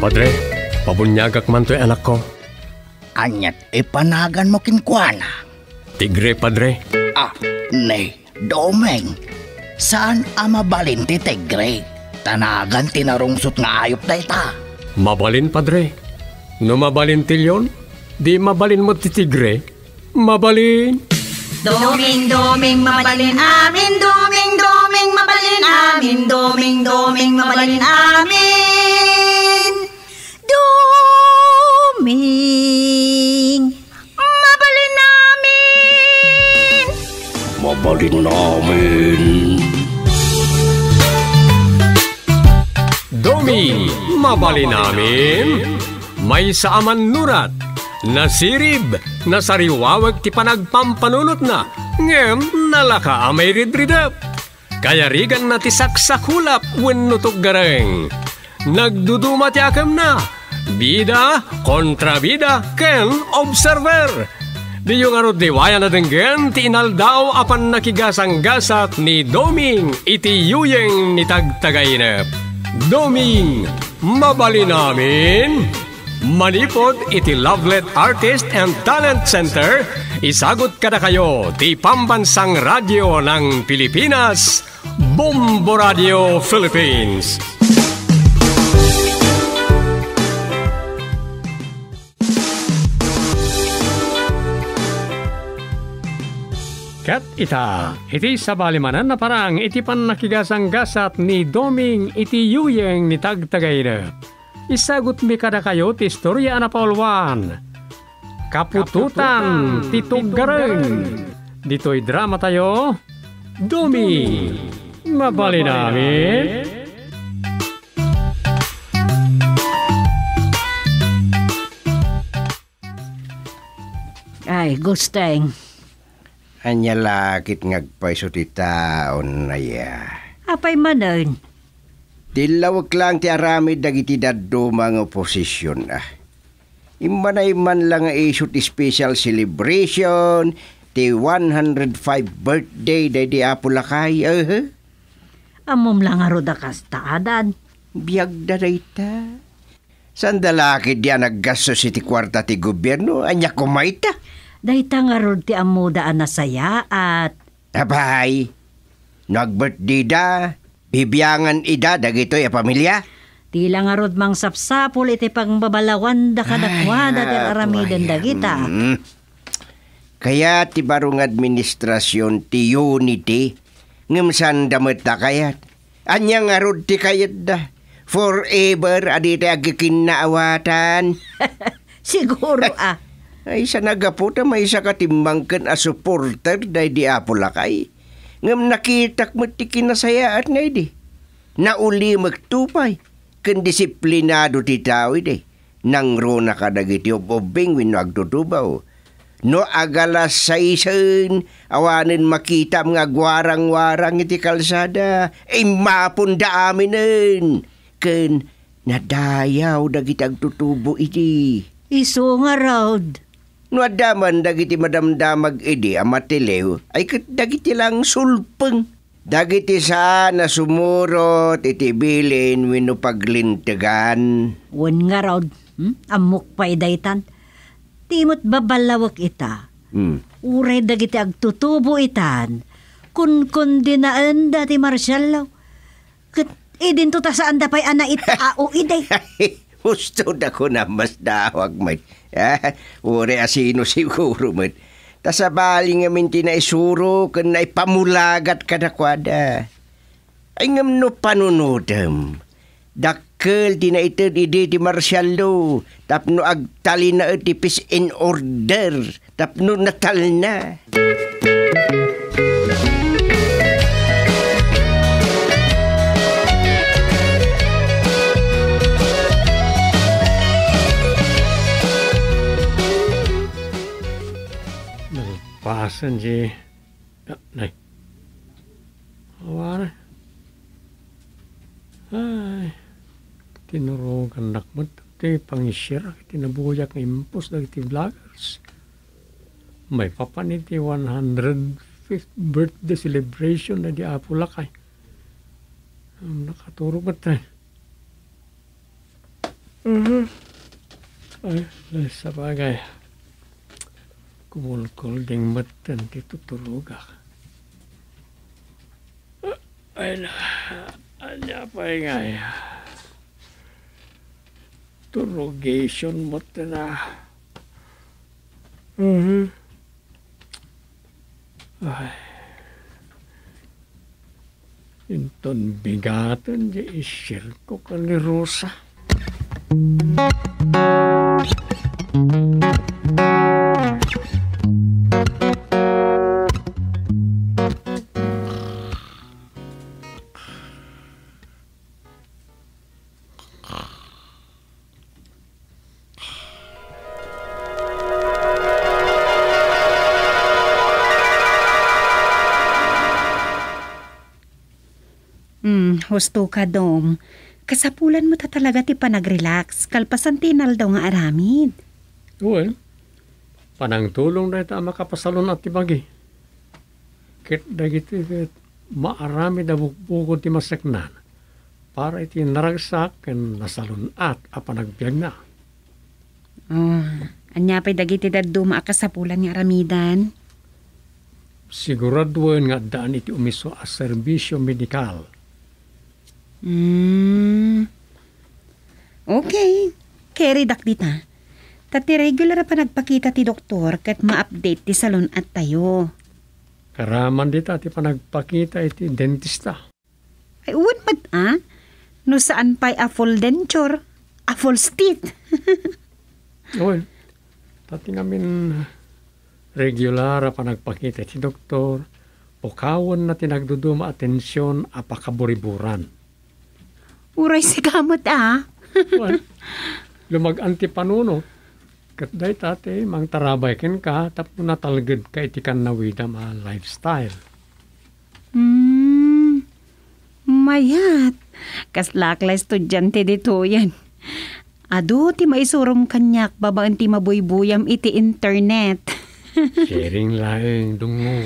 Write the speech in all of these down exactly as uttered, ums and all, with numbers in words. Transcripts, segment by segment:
Padre, pabuniagak man toy anakko. Aniat ipanaganmo kenkuana? Tigre, Padre. Ah, ni Doming. Saan a mabalin ti tigre? Ta nagan ti narungsot nga ayup dayta. Mabalin, Padre. No mabalin ti leon, di mabalin met ti tigre. Mabalin. Doming, Doming, mabalin amin. Doming, Doming, mabalin amin. Doming, Doming, mabalin amin. Doming, mabalin amin. Mabalin amin. Doming, mabalin amin. Maysa a mannurat, nasirib, nasariwaweg ti panagpampanunotna, ngem nalaka a mairidridep. Kayariganna ti saksakulap wenno tuggareng. Nagduduma ti akemna, bida, kontrabida, ken observer. Diyo ngarud liwayan a denggen ti inaldaw a pannakigasanggasat ni Doming iti yuyeng ni Tagtagainep. Doming, mabalin amin. Manipud iti Lovelet Artist and Talent Center, isagut kadakayo ti Pambansang Radyo ng Pilipinas, Bombo Radio Philippines. Ket ita, iti sabali manen a parang iti pannakigasanggasat ni Doming iti yuyeng ni Tagtagainep. Isagutmi kadakayo ti istorya a napauluan, Kaputotan ti Tuggareng. Ditoy dramatayo, Doming, mabalin amin. Ay, Gusteng. Ania la ket nga agpayso ti taon aya? Apay manen? Tillawek laeng ti aramid dagiti dadduma nga oposision, a. Immanay man la nga isu ti special celebration ti one hundred five birthday daydi Apo Lakay, ehe. Ammom la ngarud a kasta, adan? Biagda dayta. Sanda la ketdi a naggastos iti kuarta ti gobierno, ania koma ita? Dayta ngarud ti ammoda a nasayaat. Apay, no agbirthdayda, bibiangan ida dagitoy a pamilia? Ti la ngarud mangsapsapul iti pangbaballawanda kadakuada ti ar-aramiden dagita. Mm. Kayat ti baro nga administrasion ti unity, ngem sanda met a kayat. Ania ngarud ti kayatda? Forever a ditay agkikinnaawatan? Siguro, a. Ay, saan a gapu ta maysa ka timmangken a supporter daydi Apo Lakay. Ngem nakitak met ti kinasayaatna idi. Naulimekto pay ken disiplinado ti tao idi. Nangruna kadagiti ub-ubbing wenno agtutubaw. No agalas saisen, awanen makitam nga agwarang-warang iti kalsada, immapunda aminen, ken nadayaw dagiti agtutubo idi. Isu ngarud. No adda man dagiti madamdamag idi a matiliw, ay ket dagiti la nga sulpeng. Dagiti saan a sumurot iti bilin wenno paglintegan. Wen ngarud, hmm? Ammok pay daytan. Di met baballawek ita. Hmm. Uray dagiti agtutubo itan, kunkundinaenda ti marsial law. Ket idinto ta saanda pay a naitao idi. Husto da kuna masdawag met. Ah, uray a sino siguro met. Ta sabali ngamin ti naisuro ken naipamulagat kadakuada. Ay ngem no panunotem, dakkel ti naited idi ti marsial law tapno agtalinaed ti peace and order. Tapno natalna. Nalpasen ti, ah, nay. Awan. Ay, tinurogannak met ti pangishare iti nabuyak nga impos dagiti vloggers. Maipapan iti one hundred fifth birthday celebration na di Apo Lakay. Am, nakaturog met, eh. Mhm. Ay, ay, sabagay. Kumulkulding metten ti tuturogak. Ay, na, ania pay ngay? Turogation metten a. Mhm. Ay. Inton bigaten diay isirko ken ni Rosa. Hmm, husto ka, Dom. Kasapulan mo ta talaga ti panagrelax, kalpasan ti inaldaw nga aramid. Wen, panangtulong dayta a makapasalun-at ti bagi. Ket dagiti ket maaramid a bukbukod ti maseknan para iti naragsak ken nasalun-at a panagbiagna. Oh, ania pay dagiti dadduma a kasapulan nga aramidan? Siguradoen nga addaan iti umiso a serbisio medikal. Hmm. Okay. Karidak dita. Ta ti regular a panagpakita ti doktor ket ma-update ti salun-attayo. Karaman dita ti panagpakita iti dentista. Ay, wen met, a? No saan pay a full denture, a full teeth. Wen, ta ti ngamin regular a panagpakita iti doktor, pukawenna ti nagduduma a tension a pakaburiburan. Uray sika met, a? Wen, lumag-an ti panunot. Ket dayta ti mangtarabay kenka tapno natalgedka iti kannawidam a lifestyle. Hmm, mayat. Kaslaak la estudiante ditoyen. Adu ti maisurom kaniak babaen ti mabuybuyam iti internet. Sharing laeng, dungngo.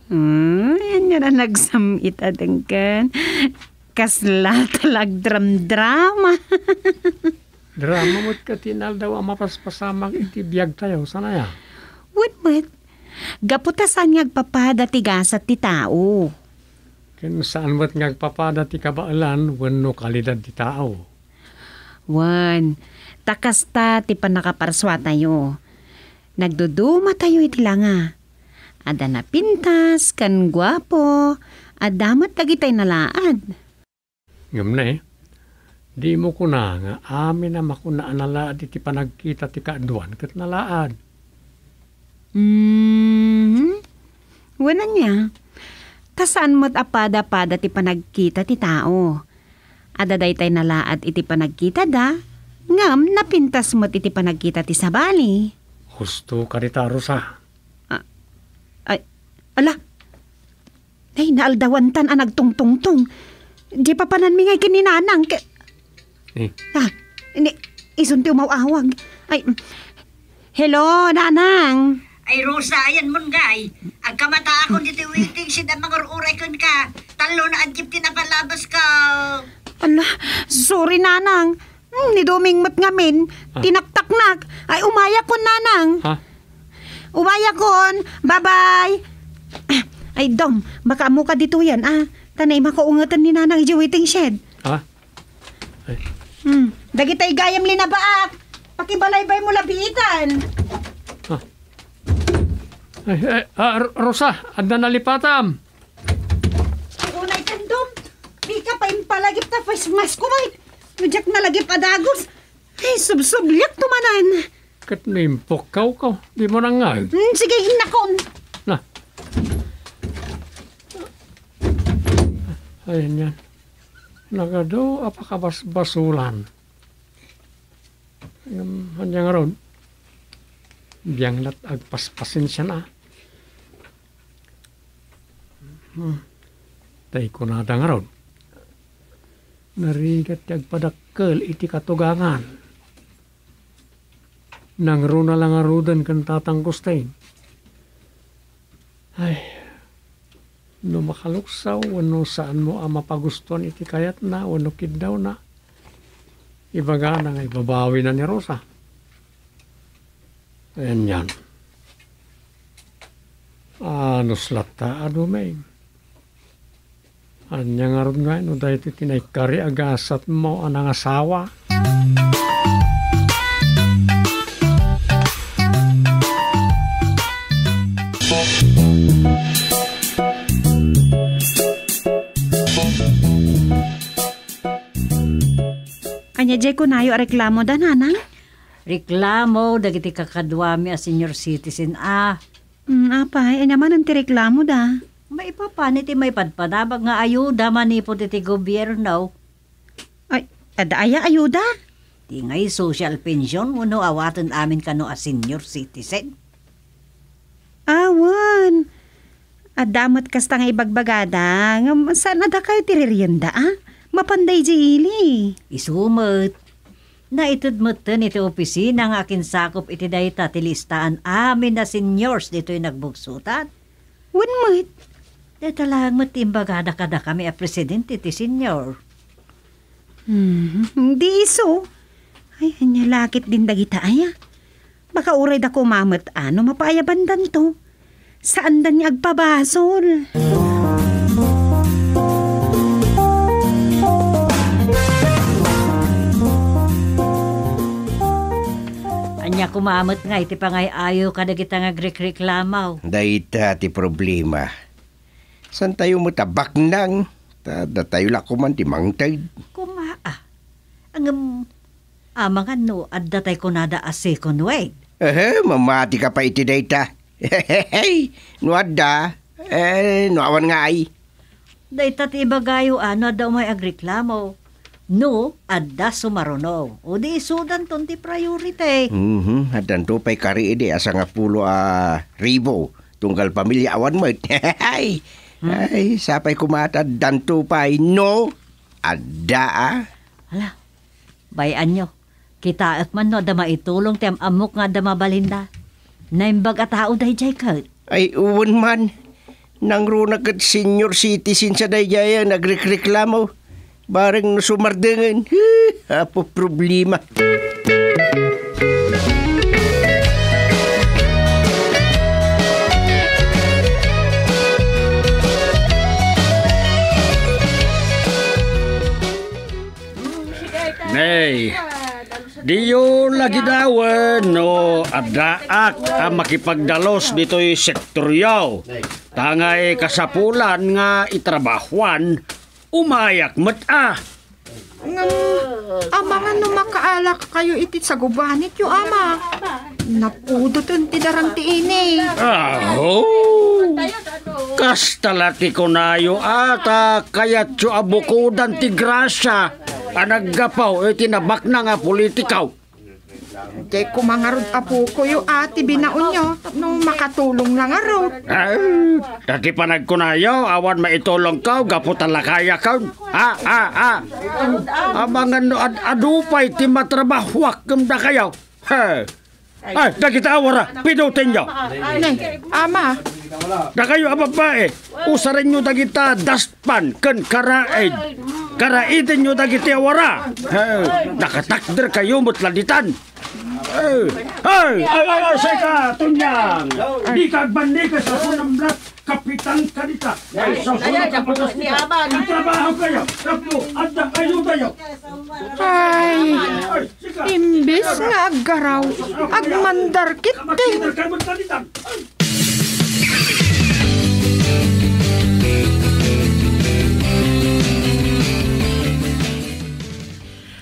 Hmm, ania a nagsam-it a dengken. Kasla ta la agdramdrama. Drama met ket ti inaldaw a mapaspasamak iti biagtayo, saan aya? Wen met, gapu ta saan nga agpapada ti gasat ti tao. Ken saan met nga agpapada ti kabaelan wenno kalidad ti tao. Wen, ta kasta ti pannakaparsuatayo. Nagdudumatayo iti langa. Adda napintas ken guapo, adda met dagitay nalaad. Ngem ne, dimo kuna nga amin a makuna a nalaad iti panagkita ti kaaduan ket nalaad. Mhm. Wen ania? Ta saan met a pada-pada ti panagkita ti tao. Adda daytay nalaad iti panagkitada, ngem napintas met iti panagkita ti sabali. Husto ka dita, Rosa. A-, ay, ala, Ay, naaldawantan a nagtungtungtong. Di papananmi ngay ken ni Nanang, ke-, Eh. Ah, ni, isun ti umaw-awag. Ay, hello, Nanang. Ay, Rosa, ayan mon, gay. Agkamataakon ditoy waiting shed a mangur-uray kenka. Tallo na a jeep ti napalabas ka. Ala, sorry, Nanang. Hmm, ni Doming met ngamin, Ah. tinaktaknak. Ay, umayakon, Nanang. Ha? Umayakon. Bye-bye. Ah, ay, Dom, makaammoka ditoyen, a. Ta naimako ungeten ni Nanang idiay waiting shed. Ha? Ay. Hmm, dagitay gayam linabaak. Pakibalaybaymo la biitan. Ha? Ay, ay, ah, Ro-, Rosa, adda nalipatam. Unay kan, Dom. Dika pay impalagip ta face mask ko, ay. No diak nalagip a dagus. Ay, subsubliakto manen. Ket no impukkawko, dimo nangngeg. Hmm, sige, innakon. Na. Ayan yan. Nagadu a pakabasbasulan. Ngem, ania ngarud? Biangna ti agpaspasensiana. Hmm. Tay kunada ngarud, narigat ti agpadakkel iti katugangan. Nangruna la ngaruden ken Tatang Gustin. Ay, no makaluksaw wenno saanmo a mapagustuan iti kayatna wenno kiddawna, Ibagana nga ibabawina ni Rosa. Ayan yan. Anus latta a dumeng. Ania ngarud nga no daytoy ti naikkari a gasatmo a nangasawa? Ania diay kunayo a reklamoda, nanang? Reklamo dagiti kakaduami a senior citizen a. Mm, apay, ania manen ti reklamoda? Maipapan iti maipadpadabag nga ayuda manipud iti gobierno. Ay, adda aya ayuda? Ti ngay social pension wenno awaten amin kano a senior citizen? Awan. Adda met kasta nga ibagbagada, ngem saan a dakay ti ririenda, a? Mapan daydiay ili. Isu met. Naited metten iti opisina nga akinsakup iti dayta ti listaan amin a seniors ditoy nagbugsotan. Wen met. Dayta laeng met ti imbagada kadakami a presidente ti senior. Hmm, di isu. Ay, ania la ketdin dagita aya? Baka uray da koma met a no mapaayabandanto. Saandan nga agpabasol. Ania koma met nga iti pangay-ayo kadagita nga agrikreklamo? Dayta ti problema. Saantayo met a baknang, ta datayo la koman ti mangted. Koma, a. Ngem, amangan no adda tay kunada a second wave. Ehe, mamatika pay iti dayta. No adda, eh, no awan nga ay. Dayta ti ibagayo a no adda umay agreklamo. No adda sumaruno, o di isudanton ti priority. Mhm, addanto pay kari idi a sangapulo a ribu, tunggal pamilia awan met. Ay, Hmm? Ay, sapay koma ta addanto pay, no adda a. Hala, bay-anyo. Kitaek man no adda maitulong ti am-ammok nga adda mabalinda. Naimbag a tao daydiay ket. Ay, wen man. Nangruna ket senior citizen sa daydiay a nagrekreklamo. Bareng no sumardengen. Apo problema. Nay, diyo la gidawen no addaak a makipagdalus ditoy sektoryo. Ta ngay kasapulan nga itrabahuan, umayak met a. Ngem, amangan no makaalakayo iti sagubanityo, ama. Napudoten ti daran ti ini. Aho! Kasta la ti kunayo a ta kayatyo a bukodan ti grasia a naggapu iti nabaknang a politiko. Diay koma ngarud, apokoyo, a ti binaonyo tapno makatulong la ngarud. Ah, ta ti panagkunayo, awan maitulongko gapu ta lakayakon. Ah, ah, ah. Amangan no ad-adu pay ti matrabahuak ngem dakayo. He. Ay, dagita a wara, pidutenyo. Ne, ama. Dakayo a babbai, usarenyo dagita dustpan ken karaid. Karaidenyo dagiti a wara. He, nakatakderkayo met la ditan. He. Ay, ay, ay, ay, sika, Tunyang. Dika agbannikes a kunam la. Kapitan ka dita. Ay, sa ay, ay, ay, ni Aban. Trabaho kayo. Tapno, adda kayo tayo. Ay, ay, sika. Imbes nga aggaraw, agmandar ketdi. Kapitan ka, magkalitan.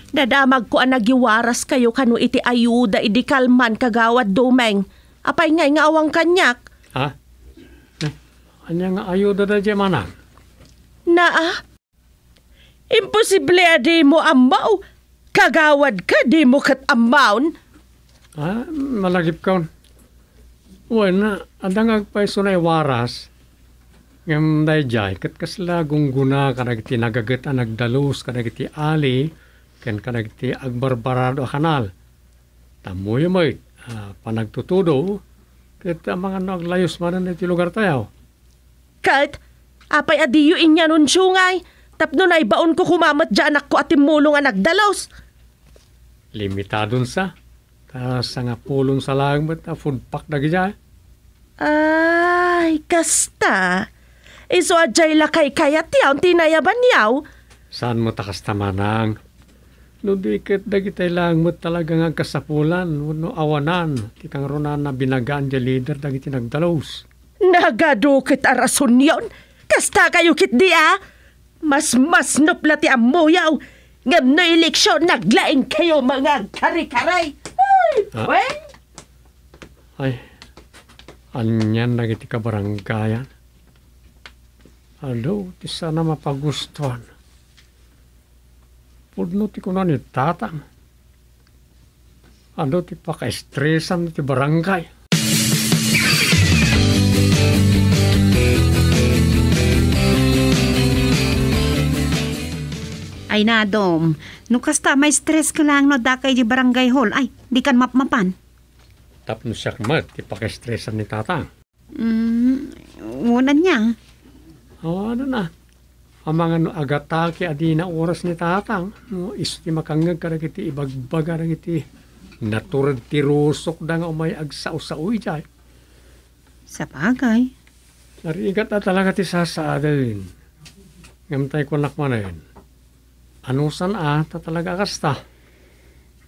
Nadamagko a nagiwaras kayo kano iti ayuda idi kalman, Kagawad Domeng. Apay ngay nga awan kaniak? Ha? Eh, ania nga ayuda daydiay, manang? Naa, imposible a dimo ammo, kagawad ka, dimo ket ammaon. Ah, malagipkon. Wen, adda nga agpayso nga iwaras. Ngem daydiay, ket kasla gunggona kadagiti nagaget a nagdalus kadagiti ali ken kadagiti agbarbarado a kanal. Tammoyo met, ah, panagtutudo, ket amangan no aglayus manen iti lugartayo. Ket, apay a diyo inyanunsio ngay, tapno naibaonko koma met diay anakko a timmulong a nagdalus? Limitadon sa. Ta sangapulon sa laeng met a food pack dagidiay. Ay, kasta. Isu a diay lakay kayatyo ti nayabanyo. Saan met a kasta, manang? No di ket dagitay laeng met talaga nga agkasapulan wenno awanan ti kangrunaan a binagaan diay lider dagiti nagdalus. Nagadu ket a rasonyon. Kasta kayo ket di a. Mas masnop la ti ammoyo. Ngem no eleksion, naglaingkayo nga agkarikaray. Ay, Ah. Wen? Ay, anian dagiti kabarangayan? Adu, ti saan a mapagustuan. Pudno ti kuna ni Tatang. Adu ti pakaestresan ti barangay. Ay, Nadom, no kasta, ma-stress ka lang no adda ka iti barangay hall. Ay, di kan mapmapan. Tapno siak met ti pakaestresan ni Tatang. Mm, unan niya. Awanen a. Amangan no agatake a dina oras ni Tatang, no isu ti makangngeg kadagiti ibagbaga dagiti natured ti rusokda nga umay agsao-sao idiay. Sabagay. Narigat a talaga ti sasaaden. Ngem tay kunak manen, anusan a ta talaga a kasta.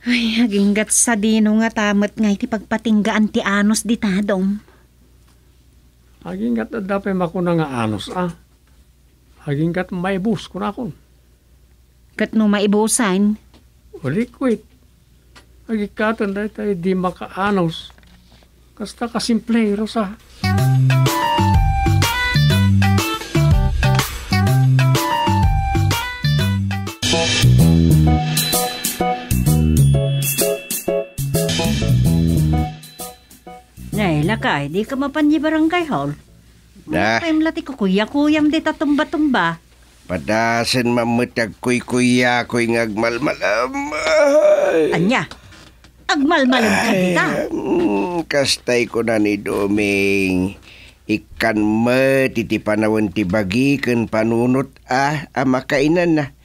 Ay, aginggat sadino ngata met nga iti pagpatinggaan ti anus dita, Dom? Aginggat adda pay makuna nga anus a. Aginggat maibus, kunakon. Ket no maibusan? Ulikwit. Agikkaten daytay di makaanus. Kasta kasimple, Rosa. Nay, lakay, di ka mapan di barangay hall? Ah. Time la ti kukuyakuyam dita tumba-tumba. Padasen mammet agkuykuyakoy nga agmalmalam. Ay. Ania? Agmalmalam ka dita? Ay, mm, kastay kuna ni Doming, ikkan met iti panawen ti bagi ken panunot a, a makainanna.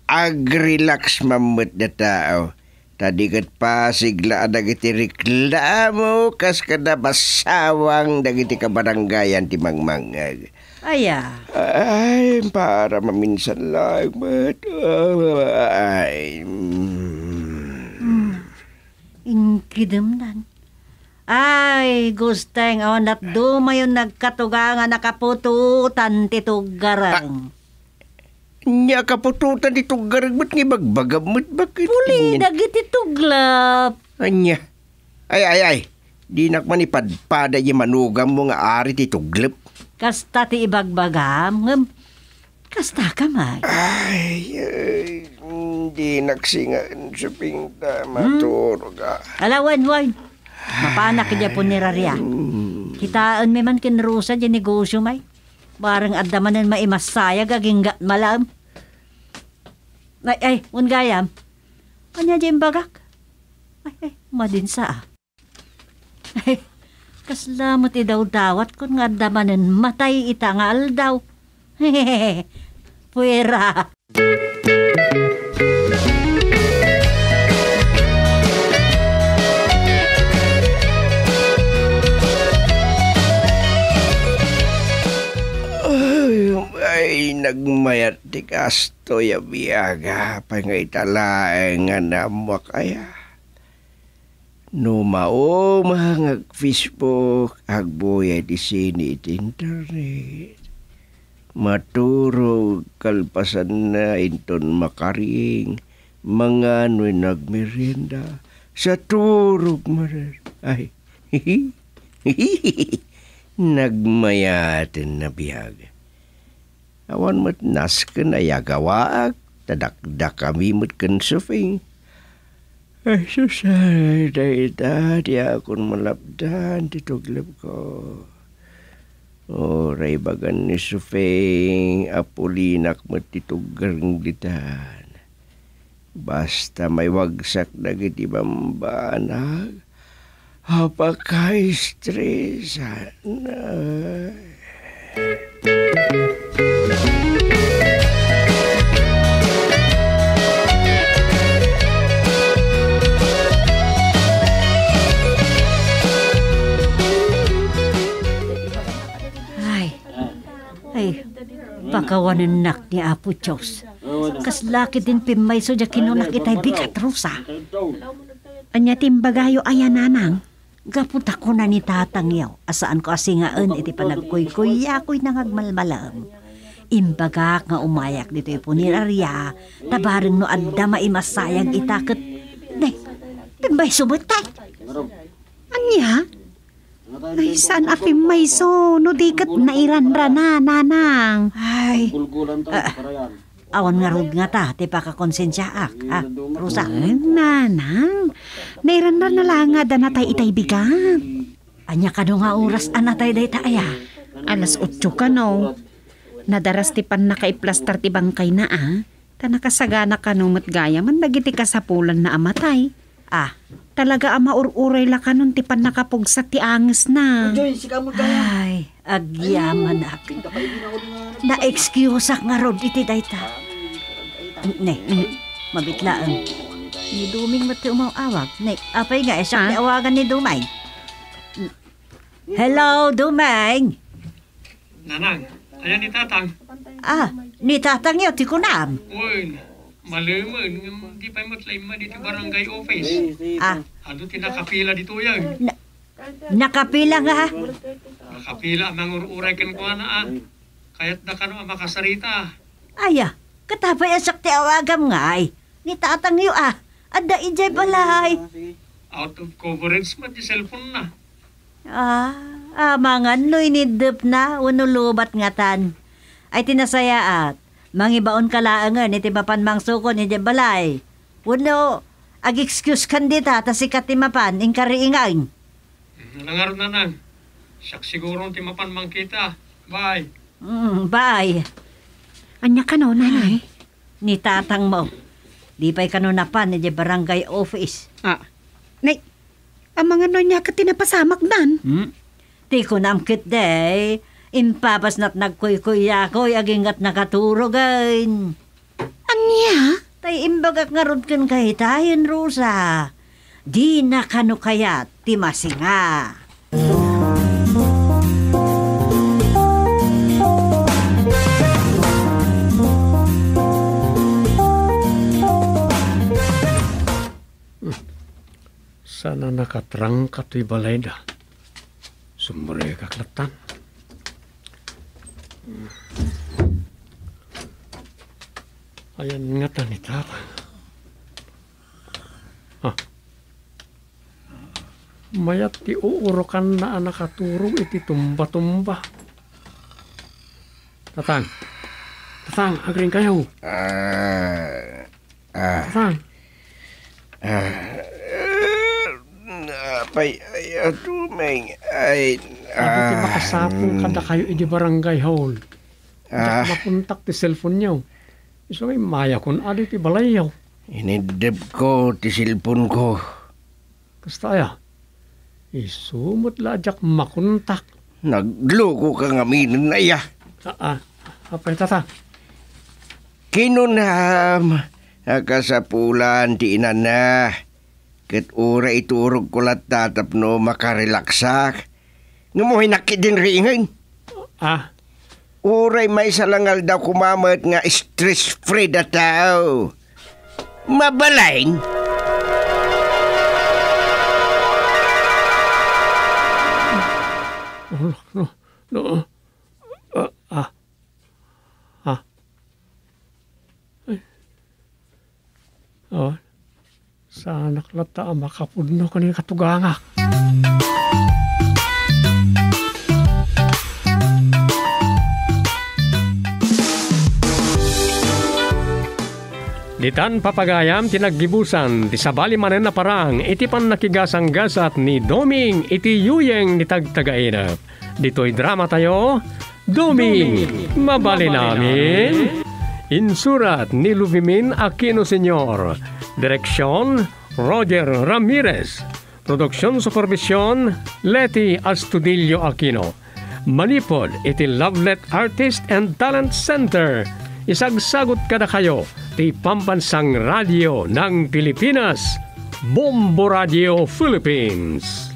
Ag-relax mammet da tao. Ta di ket pasig la a dagiti reklamo kas kada basawang dagiti kabarangayan ti mangmangngeg. Aya. Ay, para maminsan laeng met. Ay, mm. Hmm. Inkidemdan. Ay, Gusteng, awan natdumayon nagkatuga nga nakaputotan ti tuggareng. Ah, Nia kaputotan ti tuggareng met nga ibagbagam met, bakit? Puli dagiti tuglep. Ania? Ay, ay, ay. Dinak man ipadpada idiay manugammo nga ari ti tuglep. Kasta ti ibagbagam, ngem kasta ka met. Ay, ay, dinak singaen, Suping, ta maturog a. Ala, wen, wen. Mapanak idiay puneraria. Hmm. Kitaenmi man ken Rosa diay negosio, may. Bareng adda manen maimassayag agingga malem. Ay, ay, wen gayam. Ania diay imbagak? Ay, ay, madinsa, a. Ay, kasla met idawdawatkon nga adda manen matay ita nga aldaw. Puera. Ay, ay, nagmayat ti kastoy a biag. Apay nga ita laeng nga naammoak aya? No maumang ag-Facebook, agbuyay ti sini iti internet. Maturog kalpasanna inton makaring, mangan wenno agmerienda, sa turog manen. Ay, nagmayaten a biag. Awan met nasken a yagawaak, ta dakdakami met ken Suping. Ay, sus, ay, dayta, diakon malapdan ti tuglepko. Uray ibagan ni Suping a pulinak met ti tuggareng ditan. Basta maiwagsak dagiti bambanag a pakaistresan. Pakawanennak ni Apo Dios. Kasla ketdin pimmayso diay kinunak itay bigat, Rosa. Ania ti imbagayo aya, nanang? Gapu ta kuna ni tatangyo a saanko a singaen iti panagkuykuyakuyna nga agmalmalem. Imbagak nga umayak ditoy puneraria, ta bareng no adda maimasayag ita ket, ne, pimmayso met, tay. Ania? Ay, saan a pimmayso no di ket nairanrana, nanang? Ay, ah, awan ngarud ngata ti pakakonsensiaak, ha, Rosa? Ay, nanang, nairanrana la nga adda natay itay bigat. Ania kano nga oras a natay dayta aya? Alas otso kano. Nadaras ti pannakaiplastar ti bangkayna, a. Ta nakasagana kano met gayamen dagiti kasapulanna a matay. Ah. Talaga a maur-uray la kanon ti pannakapugsat ti angesna. Ay, agyamanak. Na-excuseak ngarud iti dayta. Ne, mabitlaeng. Ni Duming met ti umaw-awag. Ne, apay nga, eh, siak ti awagan ni Duming. Hello, Duming. Nanang, ayan ni Tatang. Ah, ni Tatangyo ti kunam. Wen, malemen, ngem di pay met la immadi ti barangay office. Ah. Adu ti nakapila ditoyen. Na-, nakapila nga? Nakapila a mangur-uray kenkuana, a. Kayatda kano a makasarita. Aya, ket apay a siak ti awagam ngay? Ni Tatangyo, a. Adda idiay balay. Out of coverage met ti cellphone na. Ah, amangan no iniddepna wenno lobat ngatan. Ay ti nasayaat, mangibaonka laengen iti mapan mangsukon idiay balay. Wenno, ag-excusekan dita ta sika ti mapan inkariingen. Nangarod, nanang. Siak siguro ti mapan mangkita. Bye. Mm, bye. Ania kano, nanay? Ay. Ni tatangmo. Di pay kano napan idiay barangay office. Ah. Nay, amangan no ania ket ti napasamakdan? Hmm? Ti kunam ketdi, impapasna ti nagkuykuyakoy agingga ti nakaturogen. Ania? Tay imbagak ngarud kenka itayen, Rosa. Dina kano kayat ti masinga. Saan a nakatrangka toy balayda. Sumrekak lattan. Ayan ngata ni Tatang. Ha? Mayat ti uurokanna a nakaturog iti tumba-tumba. Tatang. Tatang, agring kayo. Ah, ah. Tatang. Ah, apay, ay, atumeng, ay, adu ti ah, makasapul mm. Kadakayo idi barangay hall. Ah. Diak makontak ti cellphone-yo. Isu nga immayakon adu ti balayyo. Iniddepko ti cellphone-ko. Kasta aya? Isu met la a diak makontak. Naglukoka ngamin aya. Ah, ah, apay, Tatang? Kinunam a kasapulan ti inana. Ket uray iturogko latta tapno makarelaksak. Ngem umaynak ketdin riingen. Ah. Uray maysa la nga aldaw koma met nga stress-free a tao. Mabalin? Oh, no, no, no. Ah, ah. Ah. Ay. Oh. Saanak latta a makapudno ken ni katugangak. Ditan papagayam ti naggibusan ti sabali manen a parang iti pannakigasanggasat ni Doming iti yuyeng ni Tagtagainep. Ditoy dramatayo, Doming, mabalin amin. Insurat ni Luvimin Aquino Senior. Direksyon, Roger Ramirez. Production supervision, Leti Astudillo Aquino. Manipud iti Lovelet Artist and Talent Center, isagsagut kadakayo ti Pambansang Radio ng Pilipinas, Bombo Radio Philippines.